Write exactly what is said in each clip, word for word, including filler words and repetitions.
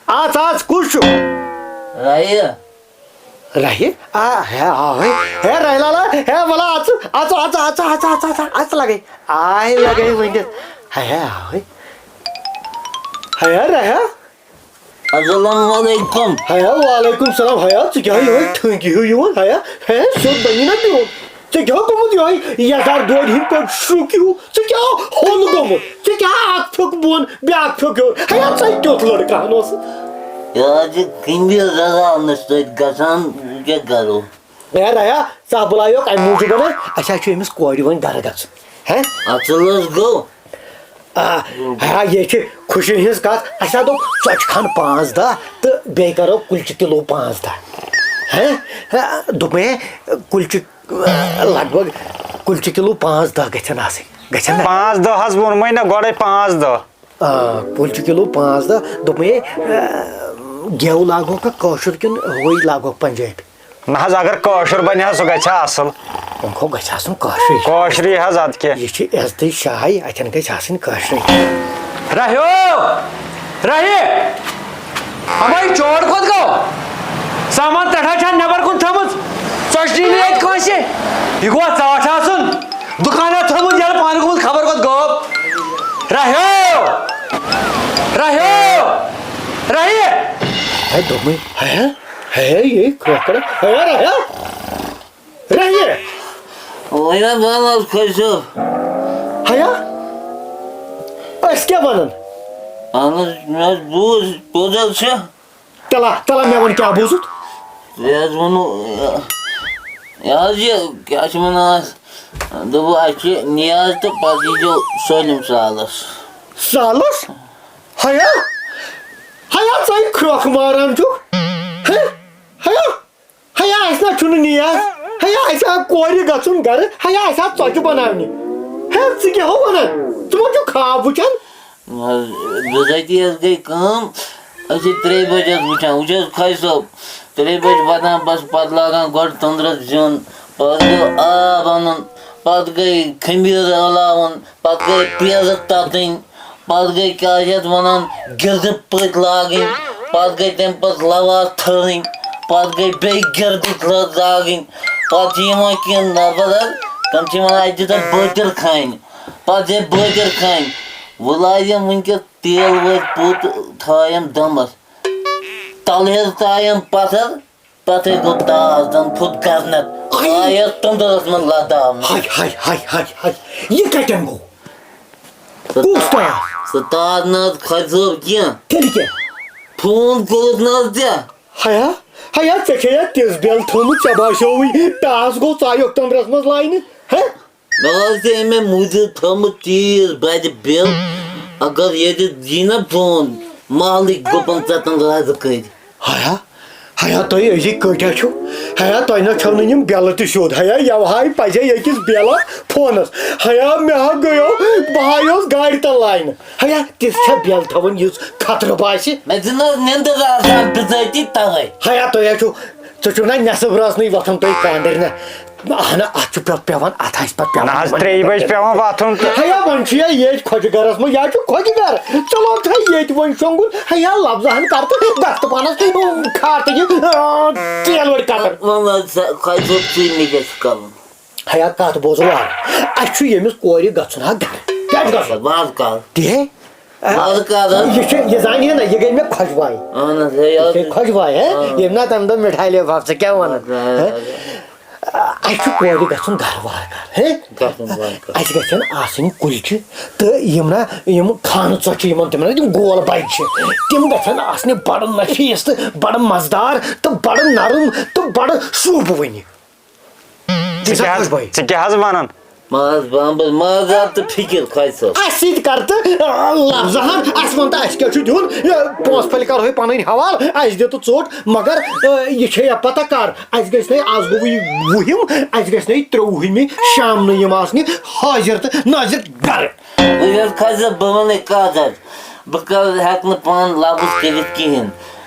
اَژ، اَژ، کُس چھُ؟ رَیہِ۔ رَہہِ؟ آ، ہے، آ، ہے۔ ہے، رَہہِ لالا، ہے، وَلا، اَژ، اَژ، اَژ۔ اَژ لَگے۔ آے لَگے ؤنِتھ۔ ہے، آ، ہے۔ ہے، رَہہِ۔ السلام علیکم۔ ہے، وعلیکم السلام۔ ہے، ژٕ کیٛاہ یِہوٚے ٹھٔنٛگہِ ہیوٗ یِوان؟ ہے، ہے، سیوٚد بَنی نا میون۔ ژےٚ کیٛاہ گوٚمُت یِہوٚے یَزار دورِ ہِنٛدۍ پٲٹھۍ شُرٛک ہیوٗ؟ ژےٚ کیٛاہ ہوٚن گوٚمُت؟ ژےٚ کیٛاہ اَکھ پھیوٚک بوٚن، بیٛاکھ پھیوٚک ہیوٚر؟ ہے، ژَے کیُتھ لٔڑکہٕ ہن اوسُکھ؟ یہِ حظ چھِ کِمبِر رَلاونَس سۭتۍ گژھان، وۄنۍ کیٛاہ کَرو؟ ہے، رَیا، ژٕ ہا بُلایوکھ اَمہِ موٗجوٗب نا، اَسہِ حظ چھُ أمِس کورِ وۄنۍ گَرٕ گژھُن۔ ہے؟ اَصٕل حظ گوٚو۔ آ، ہا، یے چھِ خوشی ہٕنٛز کَتھ۔ اَسہِ ہا دوٚپ ژۄچہِ کھَنٛڈ پانٛژھ دَہ تہٕ بیٚیہِ کَرو کُلچہِ کِلوٗ پانٛژھ دَہ۔ ہے، ہے، دوٚپمَے کُلچہِ، آ، لگ بگ کُلچہِ کِلوٗ پانٛژھ دَہ گژھن آسٕنۍ۔ گژھن نا؟ پانٛژھ دَہ حظ ووٚنمَے نا گۄڈَے، پانٛژھ دَہ۔ آ، کُلچہِ کِلوٗ پانٛژھ دَہ۔ دوٚپمَے، آ، گٮ۪و لاگوکھا کٲشُر کِنہٕ ہُے لاگوکھ پنٛجٲبۍ؟ نہ حظ، اگر کٲشُر بنہِ حظ، سُہ گژھِ ہا اصل۔ وۄنۍ گوٚو گژھِ آسُن کٲشرُے۔ کٲشرُے حظ، ادٕ کیٛاہ؟ یہِ چھِ عزتٕچ شاہی، اتٮ۪ن گژھِ آسٕنۍ کٲشرُے۔ رہیو! رہی! اما، یہِ چور کوٚت گوٚو؟ سامان تٹھا چھا نٮ۪بر کُن تھٲومٕژ؟ ژۄچہِ نِنہِ ییٚتہِ کٲنٛسہِ؟ یہِ گوٚوا ژاٹھ آسُن؟ دُکانا تھٲومٕژ ییٚلہِ پانہٕ گوٚمُت خبر کوٚت گوٚو؟ رہیو! رہیو! رہی! ہے دوٚپمَے، ہے، ہے، یے کھرٛۄکھ کَڑان۔ ہے، رہیا۔ رہی۔ وۄنۍ حظ وَن حظ خۄش صٲب۔ ہیا، أسۍ کیٛاہ وَنان؟ اَہن حظ، مےٚ حظ بوٗز، پوٚز حظ چھِ۔ تَلا، تَلا، مےٚ وَن کیٛاہ بوٗزُتھ؟ یہِ حظ ووٚنوُ، یہِ حظ یہِ، کیٛاہ چھِ وَنان اَتھ؟ دوٚپُن، اَسہِ چھِ نیاز تہٕ پَتہٕ ییٖزیو سٲلِم سالَس۔ سالَس؟ ہیا؟ ہیا، ژَے کھرٛۄکھ ماران چھُکھ؟ ہے؟ ہیا؟ ہیا، اَسہِ نہ چھُنہٕ نیاز۔ ہیا، اَسہِ آو کورِ گژھُن گرٕ۔ ہیا، اَسہِ آو ژۄچہِ بناونہِ۔ ہے، ژٕ کیٛاہ ہو وَنان؟ ژٕ ما چھُکھ خواب وٕچھان؟ نہ حظ، بِذٲتی حظ گٔے کٲم۔ أسۍ چھِ ترٛیٚیہِ بَجہِ حظ وٕچھان۔ وٕچھ حظ، خۄجہِ صٲب، ترٛیٚیہِ بَجہِ واتان بَس، پَتہٕ لاگان گۄڈٕ توٚنٛدرَس زیُن، پَتہٕ گوٚو آب اَنُن، پَتہٕ گٔے خٔمیٖر رَلاوُن، پَتہٕ گٔے پیازٕ تَتٕنۍ، پَتہٕ گٔے کیٛاہ چھِ یَتھ وَنان، گِردٕ پٔتۍ لاگٕنۍ، پَتہٕ گٔے تَمہِ پَتہٕ لَوار تھٲوٕنۍ، پَتہٕ گٔے بیٚیہِ گِردٕ تھٲ-، لاگٕنۍ۔ پَتہٕ چھِ یِوان کینٛہہ نَفر حظ، تِم چھِ وَنان، اَسہِ دِتو بٲکِر خانہِ۔ پَتہٕ چھِ بٲکِر خانہِ۔ وۄنۍ لاگہِ یِم وٕنکٮ۪س تیل وٲلۍ پوٚت تھایَم دَمَس۔ تَلہٕ ہیٚژ تایَم پَتھَر، پتہٕ گوٚو تاس دَن پھُٹ گرنت۔ ہاے۔ آیس توٚنٛدرس منٛز لداونہٕ۔ ہاے، ہاے، ہاے، ہاے، ہاے۔ یہِ کَتٮ۪ن گوٚو؟ سُہ کُس تاس؟ سُہ تاس نہٕ حظ کھۄژِ صٲب کینٛہہ۔ تیٚلہِ کیٛاہ؟ فون کوٚرُتھ نہٕ حظ ژےٚ؟ ہیا، ہیا، ژےٚ چھےٚ یا تِژھ بیل تھٲومٕژ، ژےٚ باسیووُے تاس گوٚو ژایُک توٚنٛدرس منٛز لاینہٕ؟ ہے؟ مےٚ حظ چھِ اَمے موٗجوٗب تھٲومٕژ تیٖژ بَجہِ بیل، اگر ییٚتہِ یی نہ فون، محلٕکۍ گُپن ژَٹن رَزٕ کٔرۍ۔ ہیا، ہیا، تُہۍ أزِکۍ کۭتیٛاہ چھِو؟ ہیا، تۄہہِ نہ چھَو نہٕ یِم بیلہٕ تہِ سیوٚد۔ ہیا، یَوٕ ہاے پَزے أکِس بیلَس فونَس۔ ہیا، مےٚ ہا گٔیو، بہٕ ہایوس گاڑِ تَل لاینہٕ۔ ہیا، تِژھ چھا بیل تھاوٕنۍ یُس خطرٕ باسہِ؟ مےٚ دِ نہ حظ نیٚنٛدٕر آسان بِذٲتی تَوَے۔ ہیا، تُہۍ ہا چھِو، ژٕ چھُکھ نہ نٮ۪صٕب رٲژنٕے وۄتھان تُہۍ کانٛدٕرۍ نہ۔ اہنہ، اتھ چھُ پٮ۪تھ پٮ۪وان، اتھ آسہِ پتہٕ پٮ۪وان نہ حظ، ترٛیٚیہِ بجہِ پٮ۪وان وۄتھُن تہٕ۔ ہیا، وۄنۍ چھُ یا ییٚتہِ خۄجہِ گرس منٛز، یا چھُ خۄجہِ گرٕ۔ چلو، تھٲے ییٚتہِ وۄنۍ شۄنٛگُن۔ ہیا، لفظہن کر تہٕ گژھ تہٕ پانس، اۭں، کھار تہٕ یہِ، اۭں، تیل وٲلۍ کتر۔ وۄنۍ حظ سا، خۄجہِ صٲب، ژٕے مےٚ کیٛاہ چھُ کرُن؟ ہیا، کتھ بوز وارٕ۔ اسہِ چھُ ییٚمِس کورِ گژھُن ہا گرٕ۔ کیٛازِ گژھُن؟ وارٕ کر۔ تہِ ہے، آ، وارٕ کر حظ۔ یہِ چھِ، یہِ زانہِ ہے نہ، یہِ گٔے مےٚ خۄجہِ وایہِ۔ اہن حظ، ہے، یہِ چھِ آ۔ خۄجہِ وایہِ، ہے؟ آ۔ ییٚمہِ نہ تَمہِ دۄہ مِٹھایہِ لے بَب، ژٕ کیٛاہ وَنان؟ آ، ہے؟ آ۔ اَسہِ چھُ کورِ گژھُن گَرٕ وارٕ کارٕ، ہے؟ گژھُن وارٕ کارٕ۔ اَسہِ گژھن آسٕنۍ کُلچہِ تہٕ یِم نہ، یِم خانہٕ ژۄچہِ یِمَن تِمَن نہ تِم گول بَجہِ چھِ، تِم گژھن آسنہِ بَڑٕ نفیٖس تہٕ بَڑٕ مَزٕدار تہٕ بَڑٕ نرم تہٕ بَڑٕ شوٗبوٕنہِ۔ ژٕ کیٛاہ حظ، ژٕ کیٛاہ حظ وَنان؟ ماز بامبر، ماز آو تہٕ فِکِر خۄجہِ صٲب۔ اَسہِ سۭتۍ کر تہٕ، آ، لفظہٕ ہن، اَسہِ وَن تہٕ اَسہِ کیٛاہ چھُ دیُن؟ یہِ پونٛسہٕ پھٔلۍ کرہوے پَنٕنۍ حوال، اَسہِ دِ تہٕ ژوٚٹ، مگر، آ، یہِ چھے یا پتہ کر، اَسہِ گژھِ نَے، آز گوٚو وُہِم، اَسہِ گژھِ نَے ترٛۆوُہمہِ شامنہٕ یِم آسنہِ حٲضِر تہٕ نٲضِر گرٕ۔ وٕچھ حظ خۄجہِ صٲب، بہٕ وَنَے کَتھ حظ، بہٕ کر، ہٮ۪کہٕ نہٕ پانہٕ لفظ کٔرِتھ کِہیٖنۍ۔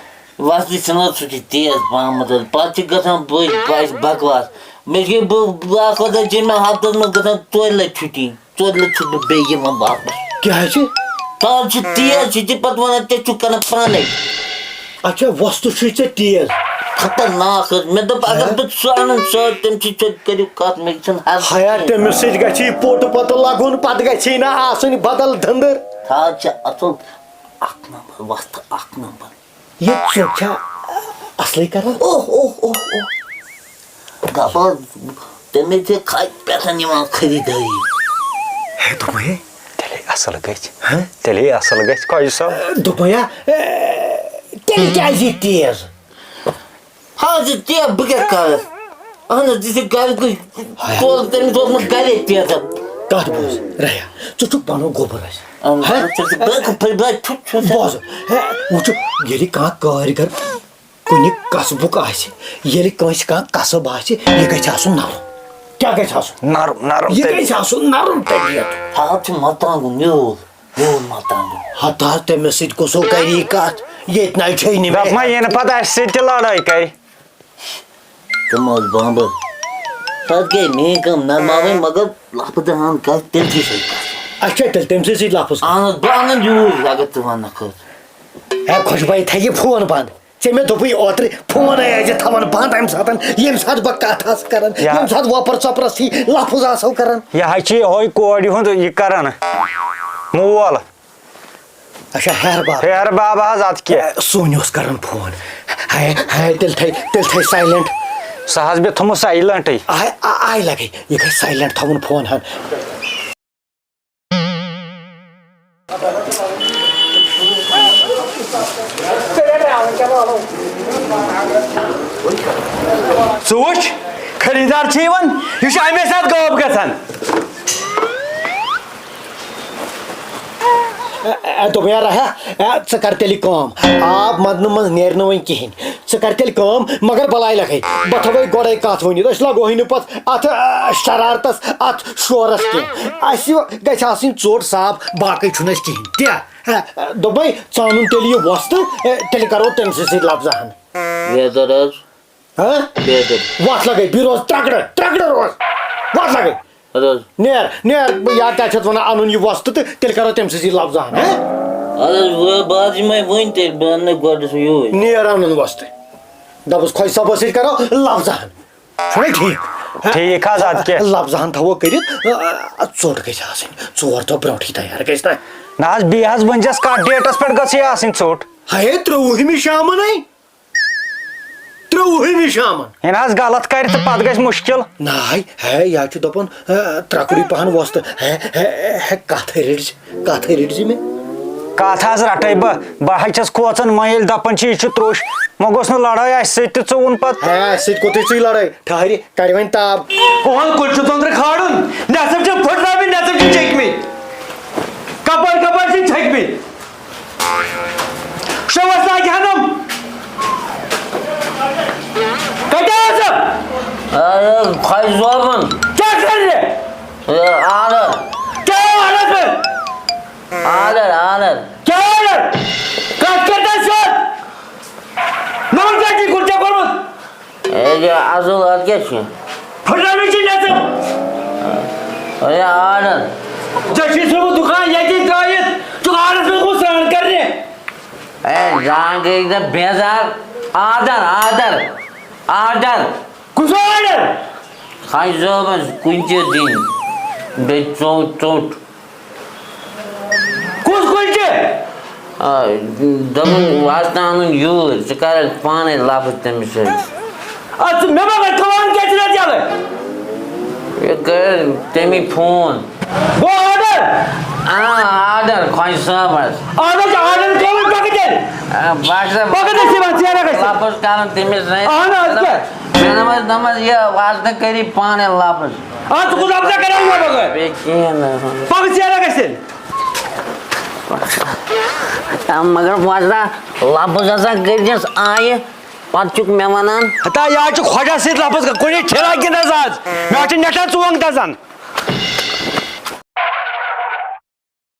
وۄستہٕ چھُنہٕ حظ سُہ چھُ تیز پہمتھ حظ۔ پتہٕ چھِ گژھان بٔلۍ بچہِ بکواس۔ مےٚ چھِ بہٕ، بہٕ آسہٕ پتہٕ چھِ مےٚ ہفتس منٛز گژھان ژورِ لٹہِ چھُٹی۔ ژورِ لٹہِ چھُس بہٕ بیٚیہِ یِوان واپس۔ کیٛازِ؟ تَتھ چھُ تیز، چھُ تہِ پتہٕ ونان، "ژےٚ چھُکھ کران پانے۔" اچھا، وۄستہٕ چھُے ژےٚ تیز۔ خطرناک حظ۔ مےٚ دوٚپ، اگر ہہ؟ بہٕ سُہ اَنَن سۭتۍ، تٔمۍ سٕے سۭتۍ کٔرِو کَتھ، مےٚ چھَنہٕ حظ ہیا، تٔمِس سۭتۍ گژھی یہِ پوٚٹ پَتہٕ لَگُن، پَتہٕ گژھی نہٕ آسٕنۍ بدل دٔنٛدٕر۔ تھاو ژےٚ اَصٕل اَکھ نمبر وۄستہٕ، اَکھ نمبر۔ یہِ ژوٚپ چھا اَصلٕے کران؟ اوہ، اوہ، اوہ، اوہ۔ دَپان، تٔمِس چھِ کھَتہِ پٮ۪ٹھ یِوان خریٖدٲری۔ ہے، دوٚپمَے۔ تیٚلے اَصٕل گژھِ۔ ہہ؟ تیٚلے اَصٕل گژھِ، خۄجہِ صٲب۔ دوٚپمَے یا، اے، تیٚلہِ کیٛازِ یہِ تیز؟ ہاں، ژٕ تہِ، بہٕ کیٛاہ کَرٕ؟ اَہَن حظ، ژٕ چھُکھ گَرِ کُے، ہاے۔ تول تٔمِس اوسمُت گَرے پیتَن۔ کَتھ بوز، ریا، ژٕ چھُکھ پَنُن گوٚبُر اَسہِ۔ اَہَن حظ، ہہ؟ ژٕ چھُکھ بِلکُل پھٔلۍ بَلاے ٹھُک چھُ سا۔ بوز، ہے، وٕچھُکھ، ییٚلہِ کانٛہہ کٲرۍ گر کُنہِ کَسبُک آسہِ، ییٚلہِ کٲنٛسہِ کانٛہہ کَسٕب آسہِ، یہِ گژھِ آسُن نَرُم۔ کیٛاہ گژھِ آسُن؟ نَرُم، نَرُم یہِ تیٚلہِ۔ گژھِ آسُن نَرُم طبیعت۔ ہا، ژٕ مَرژٕوانٛگُن نیوٗل۔ میون مطلب۔ ہتا تٔمِس سۭتۍ کُس ہو کَری کَتھ؟ ییٚتہِ نَے چھے نہٕ مےٚ۔ دَپ ما یِنہٕ پَتہٕ اَسہِ سۭتۍ تہِ لَڑٲے کَرِ۔ تِم ٲس بامبر۔ پَتہٕ گٔے میٛٲنۍ کٲم نرماوٕنۍ، مگر لَفظہٕ ہن کَتھ تٔمۍ سٕے سۭتۍ کَتھ۔ اچھا، تیٚلہِ تٔمۍ سٕے سۭتۍ لفظ۔ اہن حظ، بہٕ اَنَن یوٗرۍ اگر ژٕ وَنَکھ حظ۔ ہے خۄشباے، تھٲیہِ فون بنٛد۔ ژےٚ مےٚ دوٚپُے اوترٕ، فونَے ٲسۍ زِ تھاوان بنٛد اَمہِ ساتَن، ییٚمہِ ساتہٕ بہٕ کَتھ آسہٕ کَران، یا۔ ییٚمہِ ساتہٕ وۄپَر ژۄپرَس تھی لفظ آسو کَران۔ یہِ حظ چھِ یِہوٚے کورِ ہُنٛد یہِ کَران، مول۔ اچھا، ہیہَر باب۔ ہیہَر باب حظ، اَدٕ کیٛاہ؟ اے، سونہِ اوس کَران فون۔ ہے، ہے، تیٚلہِ تھٲے، تیٚلہِ تھٲے silent۔ سُہ حظ مےٚ تھوٚمُت silentٕے۔ آے، آ-، آے لَگے، یہِ گژھِ silent تھاوُن فون ہَن۔ ژٕ وٕچھ، خریٖدار چھِ یِوان، یہِ چھُ اَمے ساتہٕ غٲب گژھان۔ اے، اے، دوٚپمَے یارا، ہے، اے، ژٕ کر تیٚلہِ کٲم، آب مَنٛدنہٕ منٛز نیرِ نہٕ وۄنۍ کِہیٖنۍ۔ ژٕ کر تیٚلہِ کٲم، مگر بَلاے لَگے، بہٕ تھاوَے گۄڈَے کَتھ ؤنِتھ، أسۍ لَگو ہے نہٕ پَتہٕ اَتھ، آ، شرارتَس، اَتھ شورَس کینٛہہ۔ اَسہِ گژھِ آسٕنۍ ژوٚٹ صاف، باقٕے چھُنہٕ اَسہِ کِہیٖنۍ۔ کیٛاہ؟ اے، اے، دوٚپمَے، ژٕ اَنُن تیٚلہِ یہِ وۄستہٕ، اے، تیٚلہِ کَرو تٔمۍ سٕے سۭتۍ لفظہٕ ہَن۔ بہتر حظ۔ ہاں؟ بہتر۔ وَتھ لَگے، بیٚیہِ روز ترٛکڑٕ، ترٛکڑٕ روز۔ وَتھ لَگے۔ اَدٕ حظ۔ نیر، نیر، بہٕ یا کیٛاہ چھِ اَتھ وَنان، اَنُن یہِ وۄستہٕ تہٕ تیٚلہِ کَرو تٔمۍ سٕے سۭتۍ لفظہٕ ہَن، ہاں؟ اَدٕ حظ، وۄنۍ بہٕ حظ یِمَے وٕنۍ تیٚلہِ، بہٕ اَنہٕ گۄڈٕ سُہ یوٗرۍ۔ نیر اَنُن وۄستہٕ۔ دَپُس، خۄجہِ صٲبَس سۭتۍ کَرو لفظہٕ ہَن۔ چھُنہ ٹھیٖک؟ ٹھیٖک حظ، اَدٕ کیٛاہ؟ لفظہٕ ہَن تھاوو کٔرِتھ، آ، آ، ژوٚٹ گژھِ آسٕنۍ، ژور دۄہ برونٛٹھٕے تیار گژھِ نہ۔ نہ حظ، بیٚیہِ حظ ؤنۍ زٮ۪س کَتھ ڈیٹَس پٮ۪ٹھ گٔژھ یہِ آسٕنۍ ژوٚٹ؟ ہَے، ترٛۆوُہمہِ شامَنٕے۔ ترٛۆوُہمہِ شامَن۔ ییٚلہِ حظ غلط کَرِ تہٕ پَتہٕ گژھِ مُشکِل۔ نہ، ہے، ہے، یہِ حظ چھُ دَپان، آ، ترٛکڑٕے پَہَن وۄستہٕ۔ ہے، ہے، ہے، کَتھٕے رٔٹۍ زِ، کَتھٕے رٔٹۍ زِ مےٚ۔ کَتھ حظ رَٹَے بہٕ؟ بہٕ حظ چھَس کھوژان، وۄنۍ ییٚلہِ دَپان چھِ، یہِ چھُ ترٛوٚش، وۄنۍ گوٚژھ نہٕ لڑٲے اَسہِ سۭتۍ تہِ ژٕ ووٚن پتہٕ۔ ہے، اَسہِ سۭتۍ کوٚتُے ژٕے لڑٲے؟ ٹھہرِ، کَرِ وۄنۍ تاب۔ کۄہَن کُلۍ چھُ ژٔنٛدرٕ کھالُن، نٮ۪صٕف چھِ پھٕٹراوٕنۍ، نٮ۪صٕف چھِ چٔکمٕتۍ۔ کَپٲرۍ کَپٲرۍ چھِ ژھٔکمٕتۍ؟ شےٚ وَس لَگہِ ہَنَم۔ کَتہِ ٲسٕکھ؟ اے، خۄجہِ صٲبُن۔ کیٛاہ کَرِ؟ A, order. کیٛاہ آرڈر چھُ؟ Order, order. کیٛاہ آرڈر؟ کَتھ کٔرۍتَن سیوٚد؟ نوٚو جلدی کُن ژےٚ کوٚرمُت؟ ہے، یہِ اَصٕل، اَتھ کیٛاہ چھُ؟ پھٕٹراونٕچ چھِ نٮ۪صٕف۔ ہے، آرڈر۔ ژےٚ چھُے ژھٕنمُت دُکان ییٚتی ترٛٲوِتھ، ژٕ آرڈرَس منٛز گوٚژھ سرٛان کَرنہِ۔ ہے، زان گٔے نہ بیزار۔ Order, order, order. کُس آرڈر؟ خۄجہِ صٲبَس کُنچہِ دِنۍ، بیٚیہِ ژوٚٹ، ژوٚٹ۔ کُس کُنچہِ؟ آ، دوٚپُن، وۄستہٕ اَنُن یوٗرۍ، ژٕ کَرَکھ پانَے لفظ تٔمِس سۭتۍ۔ اَدٕ ژٕ مےٚ ما وَن، ژٕ وَن کیٛاہ چھُ مےٚ یَلہٕ؟ یہِ کٔر تٔمی فون۔ گوٚو آرڈر؟ آ، آرڈر، خۄجہِ صٲبَس۔ آرڈر چھُ آرڈر ترٛووُن، پَکہٕ تیٚلہِ۔ آ، بَس، پَکہٕ تیٚلہِ، سیٖما، ژیرٕ گژھِ۔ لفظ کَرُن تٔمِس سۭتۍ۔ اَہَن حظ، کیٛاہ؟ مےٚ دوٚپمَس، دوٚپمَس، یہِ وۄستہٕ کٔری پانَے لفظ۔ آ، ژٕ کُس لفظا کَران مےٚ بغٲر؟ بیٚیہِ کِہیٖنۍ نہٕ۔ پَکہٕ ژیرٕ گژھِ تیٚلہِ۔ آ، مگر وۄستہٕ لفظ ہسا کٔرۍزٮ۪س آیہِ، پَتہٕ چھُکھ مےٚ وَنان۔ ہتا، یہِ حظ چھُ خۄدا سۭتۍ لفظ کَران۔ کُنہِ ٹھیٖک کِنہٕ حظ آز؟ مےٚ حظ چھِ نٮ۪ٹَن ژونٛگ دَزان۔